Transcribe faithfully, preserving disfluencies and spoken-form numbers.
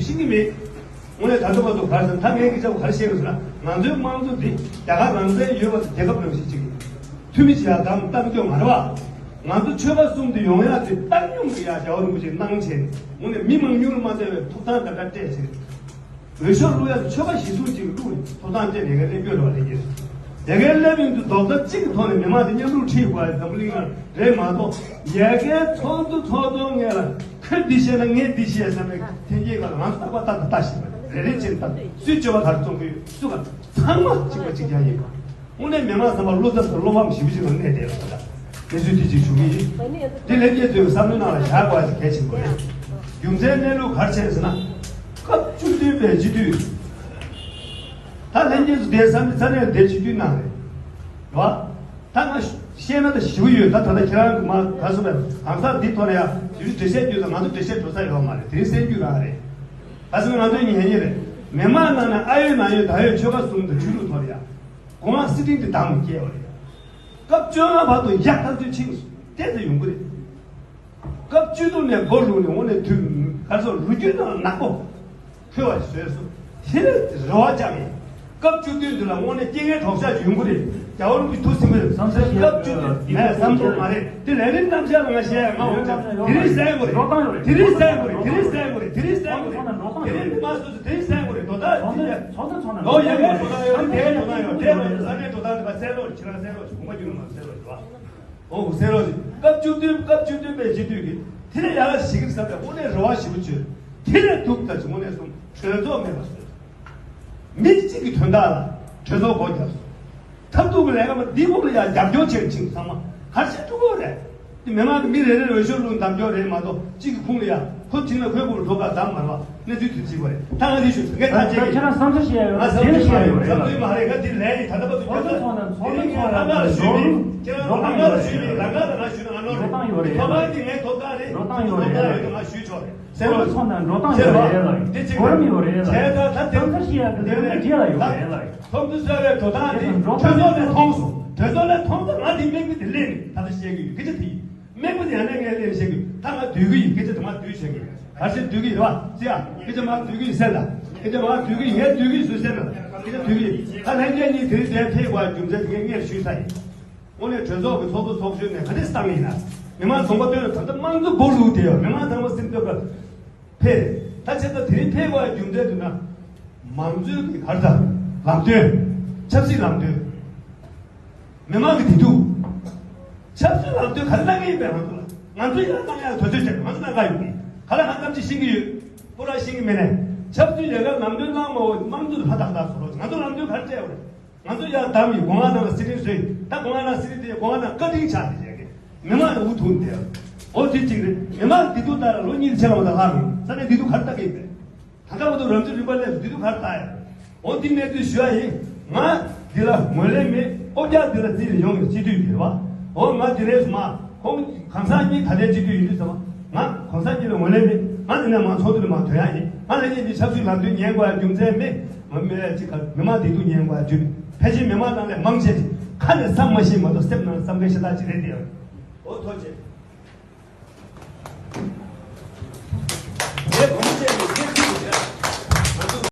ཤེས་ཀྱི་མེད། དངོས་གནས་ད་ལྟ་བར་དུ་ག་རེ་ཟེར་ན། ད་ངས་ཀྱི་ཆ་བོ་ག་རེ་བཤད་ཡོད་ཟེར་ན། ང་ཚོའི་དམངས་གཙོ་འདི་རྒྱ་གར་རང་བཙན་ཡོད་པ་དང་རྒྱལ་ཁབ་ནང་བཞིན་ཅིག་འཐུས་མི་བྱེད་ཡག་དམ་བཏང་རྒྱུ་མ་རེད་བ། ང་ཚོ་ཆོལ་ཁ་གསུམ་དུ་ཡོང་ཡག་དེ་བཏང་སྙོམས་ཀྱི་ཡ་རྒྱལ་བ་རིན་པོ་ཆེས་གནང་བྱས་ནས། དངོས་གནས་མི་མང་ཉུང་ལ་མ་བལྟས་པའི་ཐོབ་ཐང་འདི་འདྲ་སྤྲད་བྱས། འོས་ཤོག་བླུག་ཡག་དེ་ཆོལ་ཁ་གཞི་བཟུང་ཅིག་བླུགས་ནས་ཐོབ་ཐང་སྤྲད་ནས་ག་ལས་སྐྱོན་རོགས་ལས་ཀྱི། དེ་གའི་སླེབས་ཡོང་དུས་རྡོག་རྩ་གཅིག་གི་ཐོག་ནས་མི་མང་དེ་མཉམ་རུབ་ཁྲིད་དགོས་ཡ་འཛམ་བུ་གླིང་ལ་རེད་མ་གཏོགས། ཡ་གའི་ཚོགས་འདུ་ཚོགས་ཐོག་ངས་ལ་ཁོས་འདི་བཤད་ན་ངས་འདི་བཤད་བསམ་པའི་འཐེན་འཁྱེར་ག་ལ་ང་ཚོ་རྟག་པར་ལྟ་དང་ལྟ་བཞིན་པ་རེ་རེ་བྱས་ལྟ། སུས་སྤྱོད་པ་ག་རེ་རྩོམ་གི་ཡོད། སུ་ག་ཚང་མ་གཅིག་པ་གཅིག་རྐྱང་ཡིན་པ། དངོས་གནས་མི་མང་ཚང་མ་བློ་འཚབ་དང་བློ་ཕམ་ཞེ་པོ་ཅིག་ལ་གནས་བསྡད་ཡོད་པ་དང་། གནས་ཚུལ་དེ་ཅིག་ཞུ་གི་ཡིན། འདི་ལྷན་རྒྱས་ཚོའི་བསམ་བློའི་ནང་ལ་བཞག་དགོས་ཡ་གལ་ཆེན་པོ་རེད། རྒྱུ་མཚན་གནས་ལུགས་ག་རེ་བྱས་ཟེར་ན། སྐབས་བཅུ་བདུན་པའི་སྤྱི་འཐུས། ད་ལྷན་རྒྱས་ཚོ་དེ་བསམ་བློའི་ཚ་ནས་དེ་སྤྱི་འཐུས་གནང་རེད། རེད་བ། ད་ང་བཤད་ན་ད་ཞེ་པོ་ཡོད། ད་ད་ལྟ་ཁྱེད་རང་གི་མ་ག་སོ་བས་གང་ཟག་འདི་ཐོག་ལ་ཡ་དེ་རིང་འགྲེལ་བཤད་རྒྱུ་དང་། ང་ཚོ་འགྲེལ་བཤད་འགྲོ་ས་ཡོད་མ་རེད། དེ་རིང་གསན་རྒྱུ་རང་རེད། ག་སོ་ང་ཚོའི་ཉན་ཉན་རེད། མི་མང་ནང་ནས་ཨ་ཡོད་ན་ཡོད་ད་ཡོད་ཆོལ་ཁ་གསུམ་དང་ཆོས་ལུགས་ཐོག་ལ་ཡ། གོང་ཨ་སི་ཏིང་དེ་དང་སྐྱེལ་བ་རེད། སྐབས་བཅོ་ལྔ་བར་དུ་ཡག་ཐག་ཆོད་ཕྱིན་སོང་། དེ་ཚོ་ཡོང་གི་རེད། སྐབས་བཅུ་དྲུག་ནས་མགོ་ལུག་ནས་དངོས་གནས་དུས་ག་ཚོད་ལོ་རྒྱུས་ནང་ནག་པོ་འཁོད་པ་བཟོས་སོང་། དེ་ནས་རེ་བ་བཅངས་ཡིན། སྐབས་བཅུ་བདུན་འདི་ལ་དངོས་གནས་རྐྱེན་ངན་གྲོགས་ཤར་ཡོང་གི་རེད། རྒྱལ་བ་རིན་པོ་ཆེ་ཐུགས་ཟིན་པ་རེད། བསམ་ཚུལ་བཤད། སྐབས་བཅུ་བདུན་མེད་བསམ་ཚུལ་མ་རེད། དེ་ལས་རིང་གནམ་ཤར་ལ་ང་བཤད་ཡ་ང་འོང་ཀྱང་། དེ་རིང་གསན་དགོས་རེད། དེ་རིང་གསན་དགོས་རེད། དེ་རིང་གསན་དགོས་རེད། དེ་རིང་གསན་དགོས་རེད། དེ་རིང་མི་མང་སོ་སོ་དེ་རིང་གསན་དགོས་རེད། དོ་བདག་ཚོགས་གཙོ་ཚོགས་གཙོ་ཚོགས་གཙོ་ལོ་ཡ་གའི་དོ་བདག་ཡོད་རེད། དེའི་དོ་བདག་ཡོད་རེད། དེ་ལོ་ས་གནས་དོ་བདག་དེ་ག་གསན་རོགས། ཁྱེད་རང་གསན་རོགས། གོང་མ་རྒྱུན་ལ་མ་གསན་རོགས་བྱེད་པ། ཨོ་ཟེར་རོགས་ཞེས། སྐབས་བཅུ་བདུན། སྐབས་བཅུ་བདུན་པའི་སྤྱི་འཐུས་ཀྱིས་དེ་ནས་ཡར་ཞིག་གིས་བསམ་པའི་དངོས་གནས་རེ་བ་ཞེ་པོ་བཅོལ། དེ་ནས་ཐུགས་ད་ཅི་དངོས་གནས་སོང་གྲོས་ཚོགས་མེད་པ་བཟོས། མི་གཅིག་གི་དོན་དག་ལ་གྲོས་ཚོགས་སྒོ་བརྒྱབ་སོང་། ཐབས་སྡུག་གི་ལས་ཀ་མ་འདི་ཁོང་ལ་ཡང་རྒྱབ་སྐྱོར་བྱེད་ཕྱིན་ཚང་མ་གར་ཞིག་འགྲོ་གི་རེད། དེ་མི་མང་གི་མི་རེ་རེར་འོས་ཤོག་བླུགས་མདའ་སྐྱོར་རེད་མ་གཏོགས། གཅིག་གི་ཁུངས་ལ་ཡ་ཁོ་བྱིངས་ལ་ཁོའི་ཁུངས་ལ་འགྲོ་ག་གདམ་མ་རེད་བ། གནས་ཚུལ་དེ་གཅིག་པ་རེད། ད་ང་འདི་ཞུ་ངས་ད་ཁྱེད་ཀྱིས་ཁྱེད་རང་བསམ་ཚུལ་བཤད་ཡོད། ང་བསམ་ཚུལ་མ་རེད། བསམ་ཚུལ་མ་རེད། ང་འདི་ལན་ཡིན། ད་ལྟ་བར་དུ་ཚོགས་གཙོ་ཚོགས་གནང་། ཚོགས་གཙོ་ཚོགས་གནང་། ཁྱེད་རང་རང་སྒང་ལ་ཞུས་མིན། རང་སྒང་ལ་ང་ཞུས་ན་ང་ནོར་རེད། འགྲོ་སྟངས་ཡོད་རེད། ཐོབ་ཐང་དེ་ངའི་ཐོབ་ཐང་རེད། འགྲོ་སྟངས་ཡོད་རེད། ཐོབ་ཐང་ཡོད་དུས་ང་ཞུས་ཆོག་རེད། ཚོགས་གཙོ་ཚོགས་གནང་། འགྲོ་སྟངས་ཡོད་རེད་ལགས། དེ་གཅིག་གོ་རིམ་ཡོད་རེད་ལགས། བྱས་ཙང་ད་དེ་བསམ་ཚུལ་བཤད་ཡག་གི་ལས་རིམ་རྗེས་ལ་ཡོད་རེད་ལགས། ཚོགས་འདུ་གསོལ་བའི་འགྲོ་སྟངས་དེ་གྲོས་ཚོགས་ནས་མཐོང་སོང་། གྲོས་ཚོགས་ནས་མཐོང་ཙང་ང་དེ་དམིགས་ཡུལ་དེ་སླེབས་ནས་ད་ལྟ་བཤད་ཀྱི་ཡོད། སྐད་ཆ་དེ་ཡིན། དམིགས་ཡུལ་དེ་ཡང་ན་ངས་སླེབས་བཤད་ཀྱི་ཡོད། ད་ང་སྡོད་ཀྱི་ཡིན། སྐད་ཆ་དེ་མ་སྡོད་བཤད་ཀྱི་ཡོད། ག་ཚོད་སྡོད་ཀྱི་ཡོད་རེད་བ། ཅི་ཡ། སྐད་ཆ་མ་སྡོད་ཀྱི་ཡིན་ཟེར་ད། སྐད་ཆ་མ་སྡོད་ཀྱི་ཡིན། ངས་སྡོད་ཀྱི་ཡིན་ཟེར་ད། སྐད་ཆ་སྡོད་ཀྱི་ཡིན། ད་ལྷན་རྒྱས་གཉིས་དེ་རིང་འདིར་ཕེབས་དགོས་རྒྱུ་མཚན་དེ་ངས་སྔར་ཞུས་ཚར་ཡིན། དངོས་གནས་གྲོས་ཚོགས་ཀྱི་ཚོགས་གཙོ་ཚོགས་གཞོན་ནས་ག་འདྲས་བཏང་ཡིན་ན། མི་མང་ཚོགས་པ་སྟོན་ལ་ད་ལྟ་དམངས་གཙོ་སྒོ་བླུགས་བསྡད་ཡོད། མི་མང་ཚང་མ་སེམས་སྟོབས་ཀ་ཕེབས། ད་བྱས་ཙང་དེ་རིང་ཕེབས་དགོས་རྒྱུ་མཚན་དེ་ན། མང་གཙོའི་གི་ག་རེ་ཟ། ལམ་སྟོན། ཆབ་སྲིད་ལམ་སྟོན། མི་མང་གི་བདེ་སྡུག་ཆབ་སྲིད་ལམ་སྟོན་ག་རེ་གནང་གི་ཡིན་པས་ང་ཚོ་ལ། ང་ཚོ་ཡར་བཏང་ཡག་དུས་ཚོད་ཅིག་ང་ཚོ་གནང་ག་ཡོད་གི། ག་ལ་ང་ཐམས་ཅད་ཤེས་ཀྱི་ཡོད། སྤུ་ར་ཤེས་ཀྱི་མེད་ནས། ཆབ་སྲིད་ལས་ཀར་ལམ་སྟོན་གནང་མ་འོས། དམངས་གཙོ་ལ་ཕར་ཏག་ཏག་བཟོ་རོགས། ང་ཚོ་ལམ་སྟོན་ག་རེ་སྤྲད་ཡོད་རེད། ང་ཚོ་ཡར་བདམས་ཡིན། སྒོ་ང་ནང་ལ་སི་ཏིང་བཟོས་ཡིན། ད་སྒོ་ང་ནང་སི་ཏིང་དེ་སྒོ་ང་ནང་བཀའ་དྲིན་ཆགས་ཏེ་བྱས་ཀྱི། མི་མང་ལ་འུ་ཐུག་འདི། འོ་དེ་གཅིག་རེད། མི་མང་བདེ་སྡུག་ལྟར་ལོ་གཉིས་ཕྱེད་ཀ་མ་གཏོགས་ལྷག་མེད། ས་གནས་བདེ་སྡུག་ག་རེ་ལྟ་གི་ཡིན་པས། ད་ལྟ་བར་དུ་རང་ཚོའི་རིམ་པ་སླེབས་སུ་དེ་དུས་ག་རེ་ལྟ་ཡ། འོ་འདི་གནས་ཚུལ་ཞུ་ཡ་ཡིན། ང་འདི་ལ་ངོས་ལེན་མེད། ཨོ་རྒྱག་འདི་ལ་རྩིས་ལ་ཡོང་ཡོད། སྤྱི་འཐུས་འདི་རེད་བ། འོ་ང་འདི་རེད་སོང་མ། ཁོང་གང་ཟག་གཉིས་ད་ལྟའི་སྤྱི་འཐུས་ཡིན་དུས་ཙམ་པ། ང་གང་ཟག་གཉིས་ལ་ངོས་ལེན་མེད། ང་འདི་ནས་མ་ཚོགས་འདུ་ལ་མ་ཐོན་ཡ་ཡིན། ང་ལ་ཉིད་འདི་ཆབ་སྲིད་ལམ་སྟོན་ཉན་དགོས་ཡ་རྒྱུ་མཚན་མེད། ང་མི་ཅིག་ག་མི་མང་བདེ་སྡུག་ཉན་དགོས་ཡ་རྒྱུ་མེད། ཕལ་ཆེར་མི་མང་ནང་ལས་མང་ཆེ་ཅིག་ཁ་ནས་བསམ་མ་ཤེས་མ་གཏོགས་སེམས་ནང་བསམ་མཁན་ཤ་སྟག་ཅིག་རེད་དེ། འོ་ཐུགས་རྗེ་ཆེ།